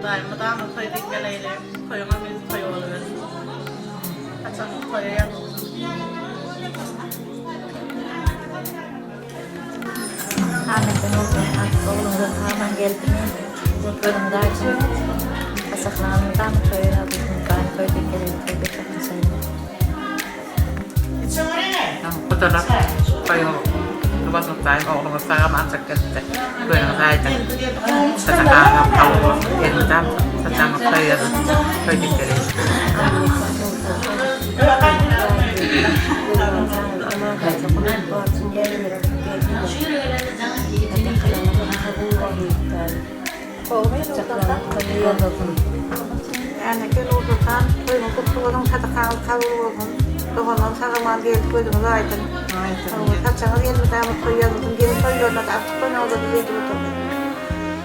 Hudaýym mydama toý dikgel eýle, toýuňam ýüzi toý bolubersin. Haçanky toýa ýazylsyn. Ahmetden bolsa artyk ogluňyz aman geldimi? Gözüňiz aýdyň. Saçaklaryňyz mydama toýa ýazylsyn. Hudaýym toý dikgel eýle, toý bereketli eýle. Gudalar toýuň gutly bolsun Hudaýym ogluňyz sag aman çykyp gelipdir. Gözüňiz aýdyň. Sadakaňyzam kabul bolsun. Elmydam saçagyňyz toý ýazylsyn. Toý diýip geleýin. Äneke Nursoltan toýuňyz gutly bolsun sadakaňyz kabul bolsun doganlaryň sag aman geldi gözüňiz aýdyň saçaňyz elmydama toý ýazylsyn gelin toýlarynada artyk toýuňyzda biz edip oturdyk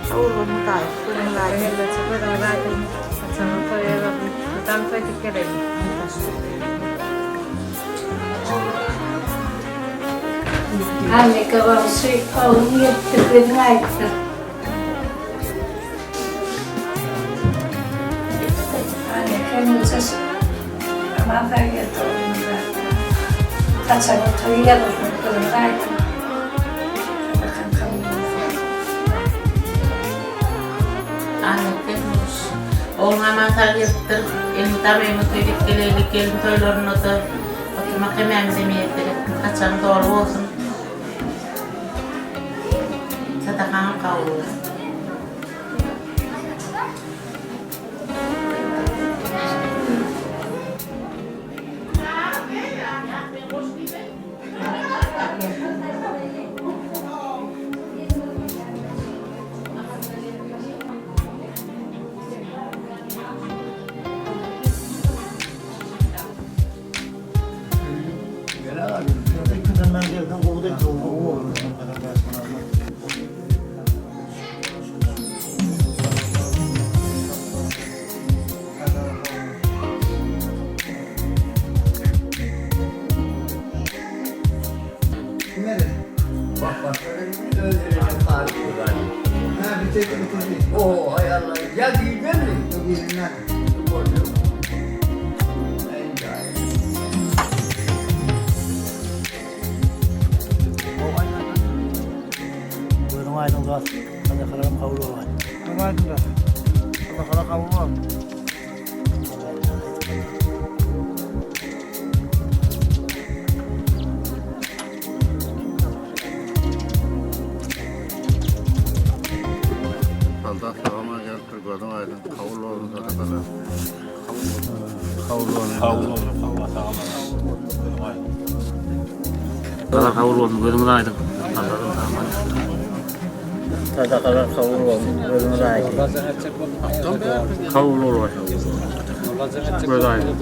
sag bolun Hudaý gözüňiz aýdyň. Elbetde gözüňiz aýdyň saçaňyz toý ýazylsyn mydam toý diýip geleýin. Anneke goňşy oglum gelipdir gözüň aýdyň. Ogluň aman sag gelipdir. Elmydama öýüňe toý edip geleýlik, gelin toýlarynda-da oturmak hemmämize miýesser etsin. Saçagyň doly bolsun. Sadakaňam kabul bolsun. Gözüň aýdyň zat. Sadakalaram kabul bolgaý. Gözüň aýdyň zat. Sadakalar kabul bolsun. Soldat sag-aman gelipdir, gözüň aýdyň, kabul bolsun sadakalar. Kabul bolsun. Kabul bolsun. Gözüň aýdyň. Sadakalar kabul bolsun, gözüňiz aýdyň. Alladan aman. Sadakalar kabul bolsun, gözüňiz aýdyň. Kabul bolsun. Göz aýdyň.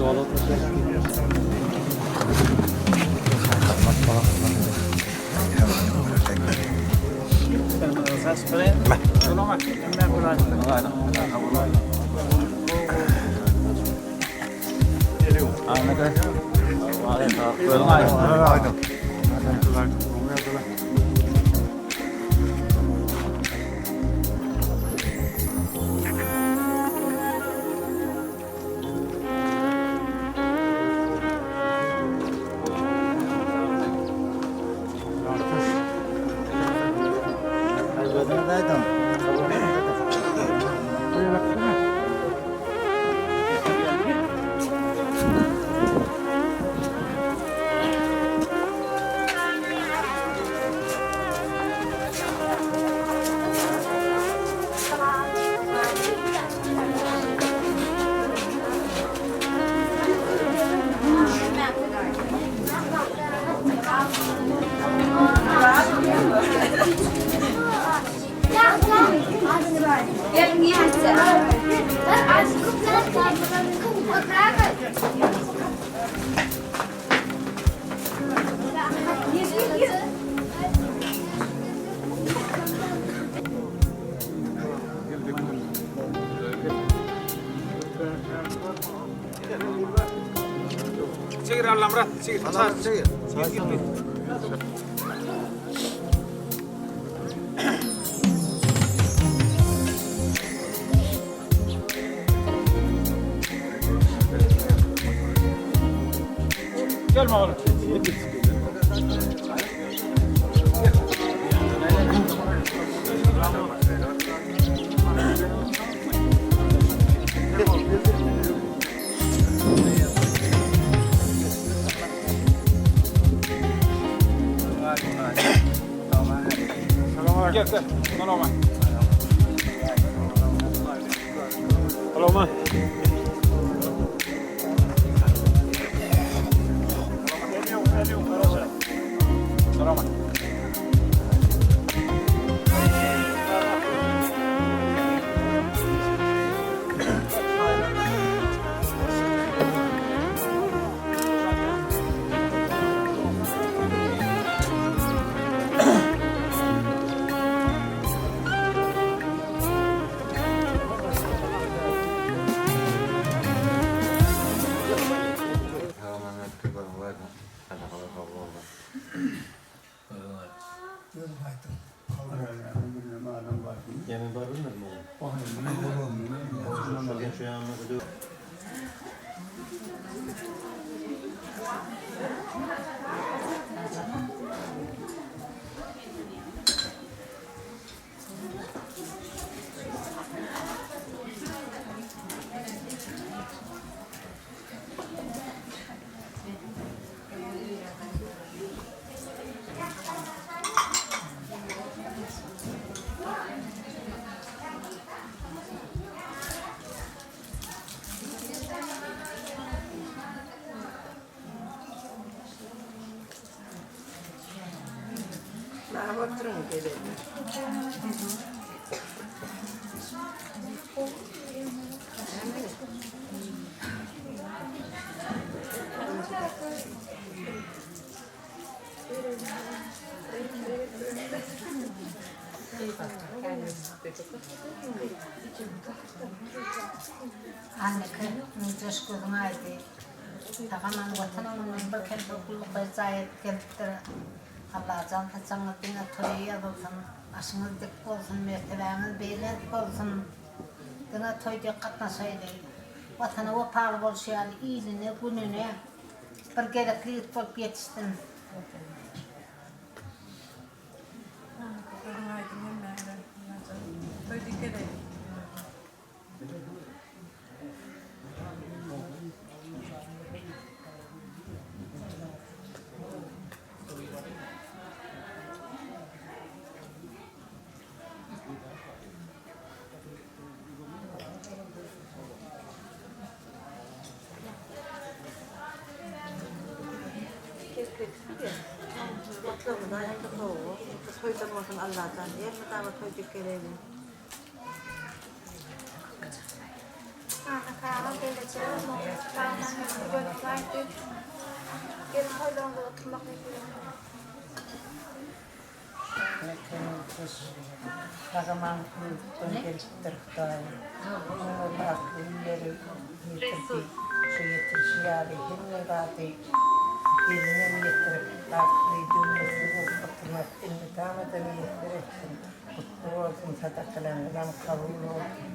Gel bakalım. Gel gel. Salam. Salam. Salam. Anneke, Müjdeş gözüň aýdy. Tagaman Watan öňünden bir kelle gulluk berjaý edip gelipdir. Allajan saçagyňyz diňe toýa ýazylsyn, başyňyz dik bolsun, mertebäňiz belent bolsun. Diňe toý dek gatnaşaýly. Watana wepaly bolşy ýaly iline, gününe bir gerekli ýigit bolup ýetişsin. Gözüň aýdyň hemmäňize. Toý dik geleýin. Toýdan bolsun Allajan. Elmydama toý dik geleýin. Sag-aman ýurtdan gelipdir Hudaýym. Oňa bagtly günleri ýetirdi. Şu ýetirişi ýaly hemme zady elinem ýetirip, bagtly, döwletli bolup oturmak elmydama-da miýesser etsin. Gutly bolsun, sadakalaryňyzam kabul bolsun.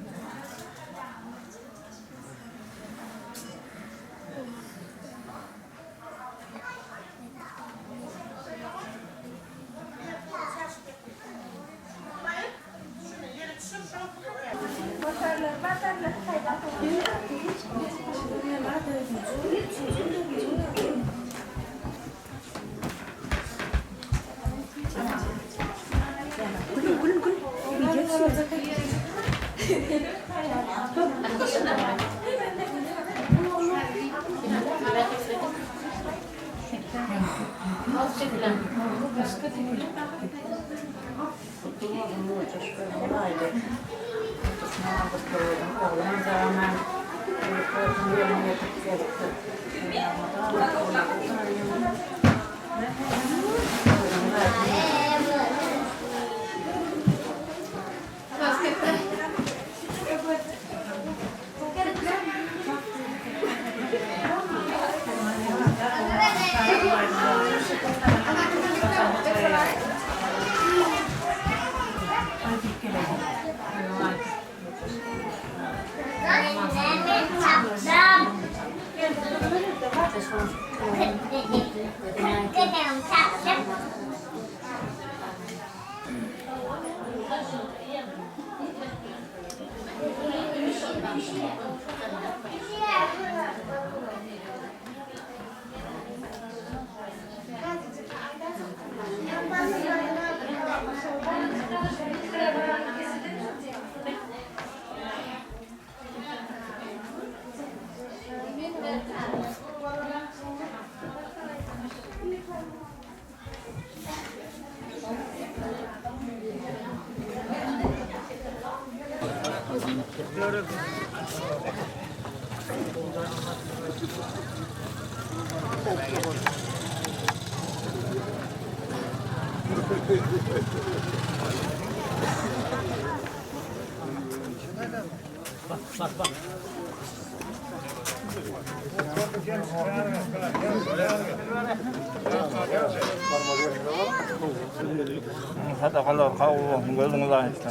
Sadakalar kabul bolsun, gözüňiz aýdyň.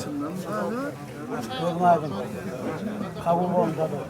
Gözüň aýdyň. Kabul bolsun sadaka.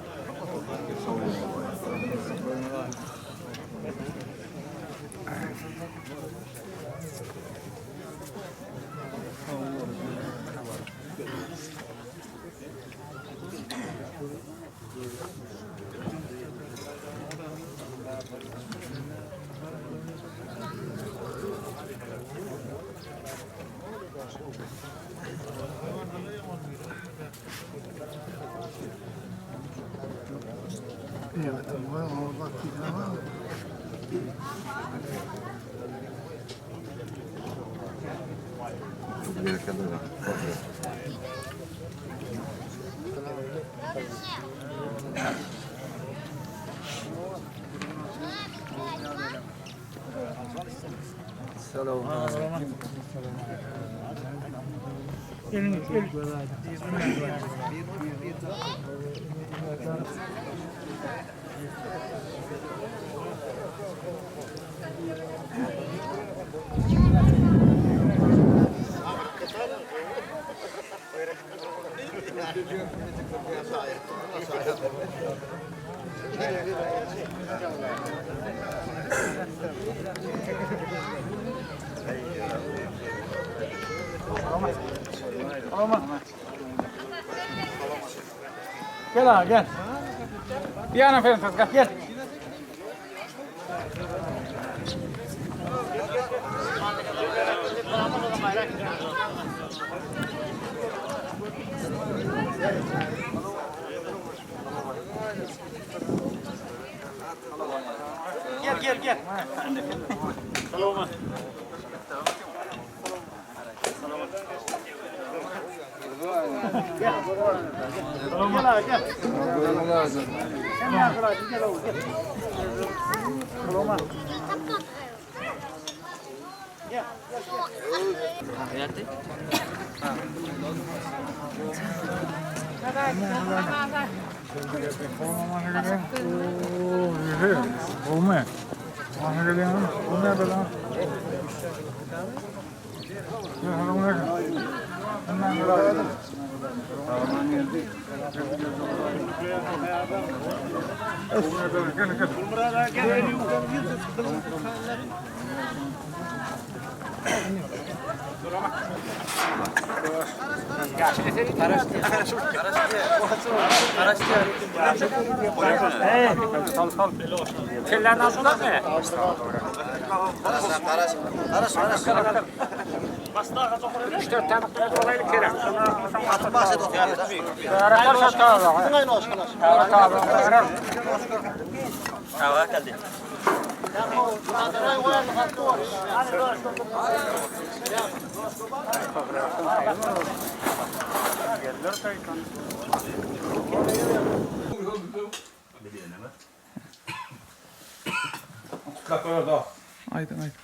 Gel ağa gel. Bir yana Fentas gel. Gel gel gel. Gel ağa gel. Sen gel gel oğlum gel. Aýdyň aýdyň.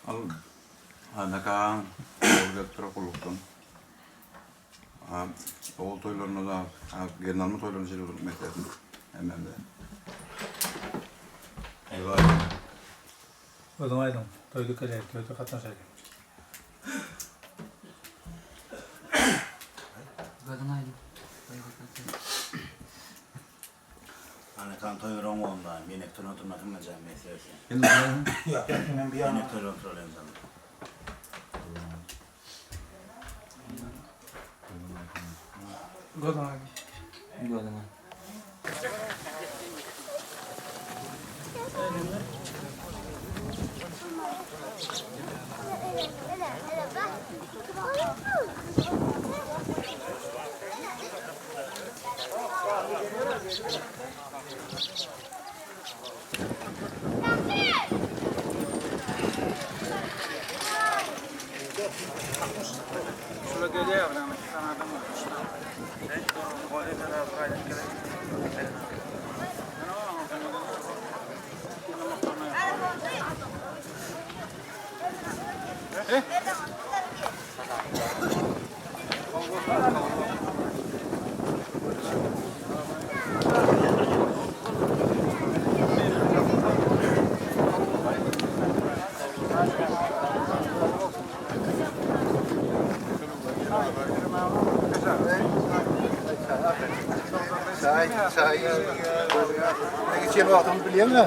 Al Anaka ogul gelipdir gullukdan. Ha, ogul toýlaryna da, ha, gelin alma toýlaryna şeýle durup meselesi. Hemmämize. Eyvah. Gözüň aýdyň. Toýda geleýin, toýda gatnaşaýyn. Gözüň aýdyň. Toýda gatnaşaýyn. Anakan toý oň onda, men ektoýda oturmasam jam meselesi. Men ektoýda oturalım jam. Gözüň aýdyň. Gözüňe. Çaý, çaý. Ne geçen wagtyny bilýäňmi?